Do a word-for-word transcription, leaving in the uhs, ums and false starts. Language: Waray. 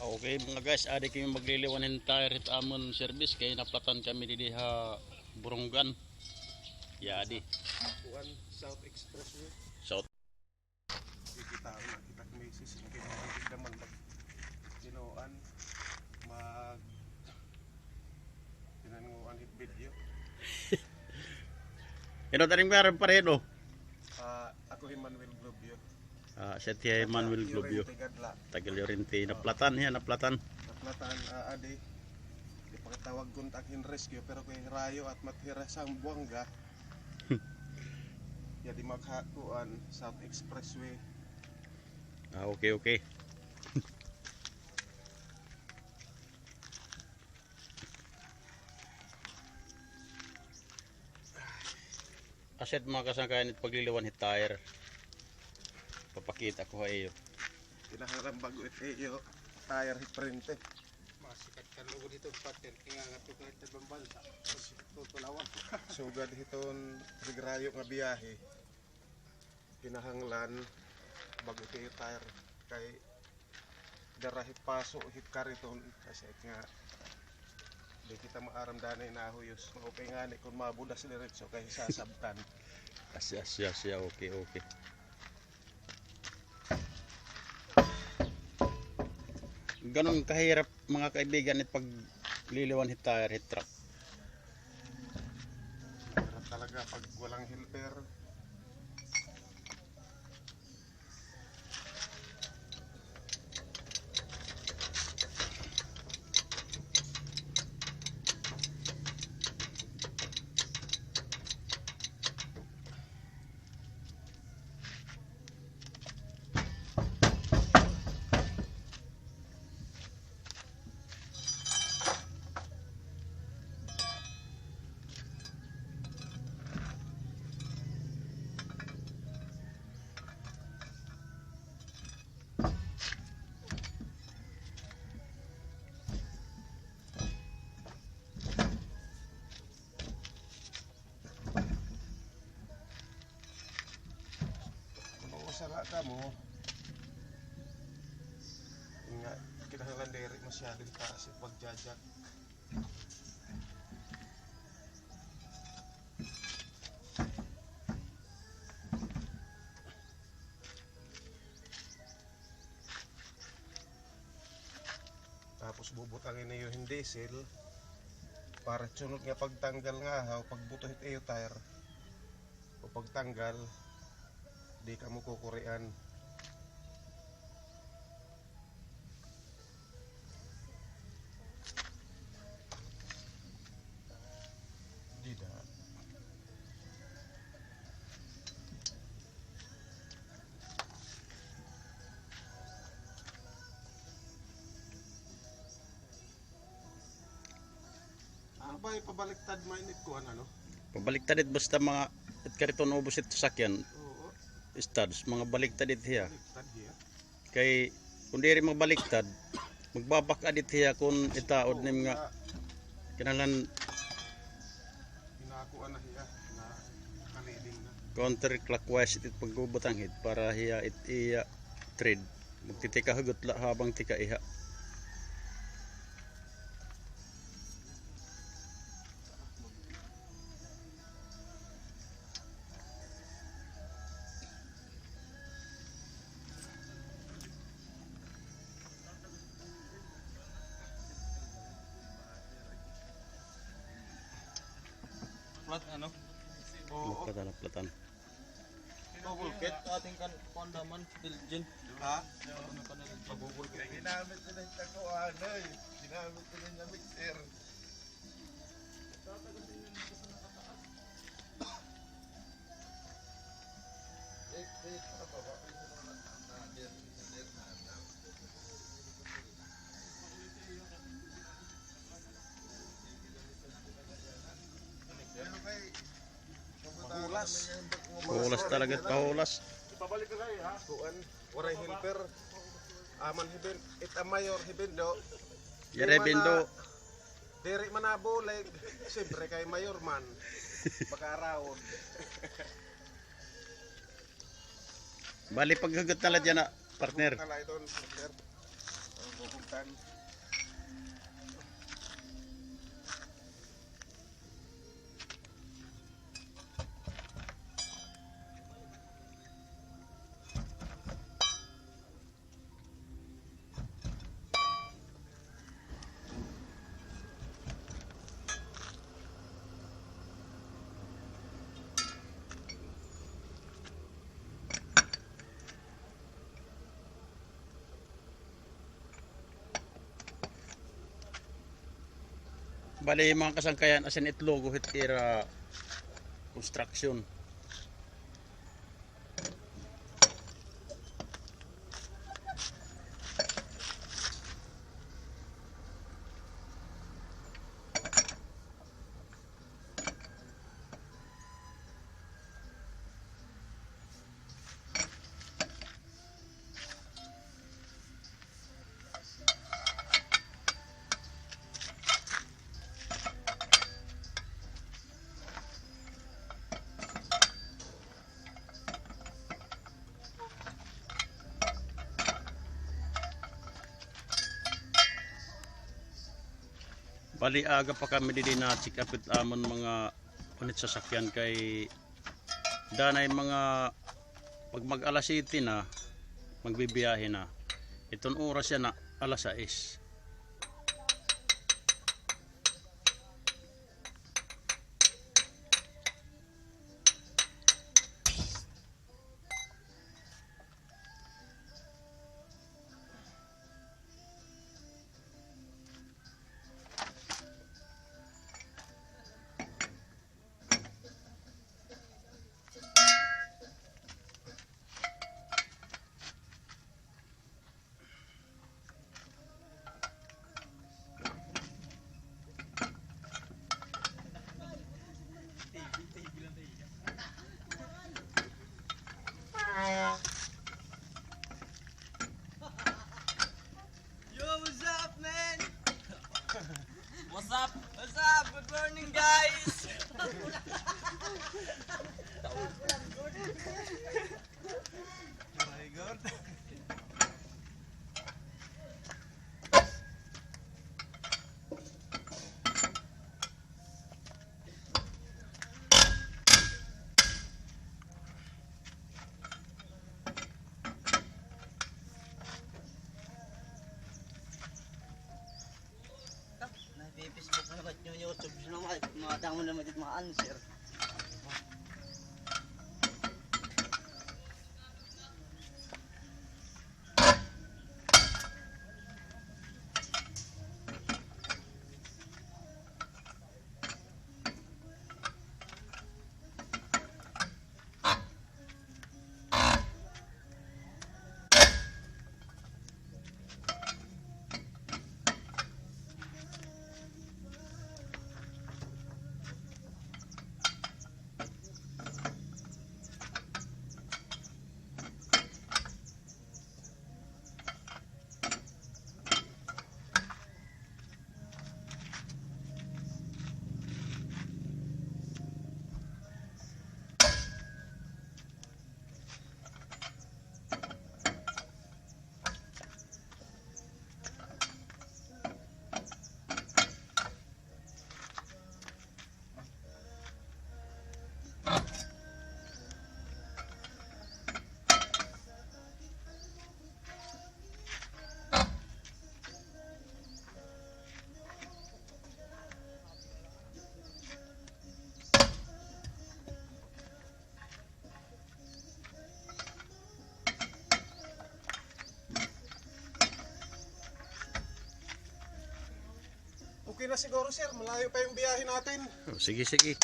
Okay, mga guys, adi kami magliliwan hin tire hit amon service kay naplatan kami didi ha Borongan. Ya, adi. Kuan, South Expressway. South. Kikita na kita misis, kay mga kita man mag-, tinuan, mag-, tinanguan hit video. Ino tanim nga rin pareho? Ah, ako hi Manuel Globio. Ah, siya tiya Manuel Globio. Taga Llorente, Gadla. Taga Llorente. Ah. Naplatan hiya, naplatan. Naplatan, ah, adi. Ipakatawag kontak hin rescue, pero kay rayo at mathira sa Buanga. Ya di makakuan, South Expressway. Ah, okay, okay. Asya it mga kasangkayan it pagliliwan hit tire. Papakita ko ha iyo. Kinahanglan bag-o it iyo tire hit frente. Masikat ka lugod hiton, partner. Kay nga, nga, tukad sa ibang bansa. Tutulawan. Sugad hiton rigrayo nga biyahe. Kinahanglan bag-o it iyo tire kay dara hit paso hit kariton, kasi nga di kita maaram danay nahuyos. Maupay ngani kon mabudas diretso kay sasabtan. Asya, asya, asya. Okay, okay. Ganon kahirap, mga kaibigan, it pagliliwan hit tire hit truck. Mahirap talaga pag walang helper. Kung usa nga kamo, nga kinahanglan diri masyado taas it pagja-jack. Tapos bubutangi niyo hin diesel para sunod nga pagtanggal nga ahaw, pagbuto hit iyo tire o pagtanggal, di kamo kukurian. Dida. Ano ba, ipabaliktad man it kuan, ano? Pabaliktad it basta mga, it kariton ubos it sasakyan. Oo. Studs, mga baliktad it hiya. Baliktad hiya. Kay kun diri mabaliktad, magbabak-a didto hiya kun itaod nim nga kinahanglan. Hinakuan na hiya, na kaliding na. Counterclockwise it pagbubutang hit para hiya it iya thread. Magtitika hugot la habang tika iha. Flat, ano? Oo. Naplatan, naplatan. Pabulkit. Ating kan, kuan naman, Elgin. Ha? Ano ka na, Elgin? Pabubulkit. Ginamit ko na yung takuan, oy. Ginamit ko na yung mixer. Mahulas. Mahulas talaga, pahulas. Kuan, waray helper. Aman hi Ben, it am mayor hi Bindo. Yari Bindo. Diri man nabulig. Siyempre kay mayor man. Baka around. Bali, paghugot na la dyan na, partner. Hugot na la iton, partner. Ang hugot na. Bali, mga kasangkayan, asin itlogo hit ira construction. Bali, aga pa kami didi na-check up it amon mga unit sasakyan kay danay mga pag mag-alas siyete na, magbibiyahe na. Iton oras yana, alas sais. Yo, what's up, man? What's up? What's up? Good morning, guys. Very good. Nag-Facebook na naman, YouTube na naman, mga damo na naman dito mga answer. Okay na siguro, sir. Malayo pa yung biyahe natin. Oh, sige, sige.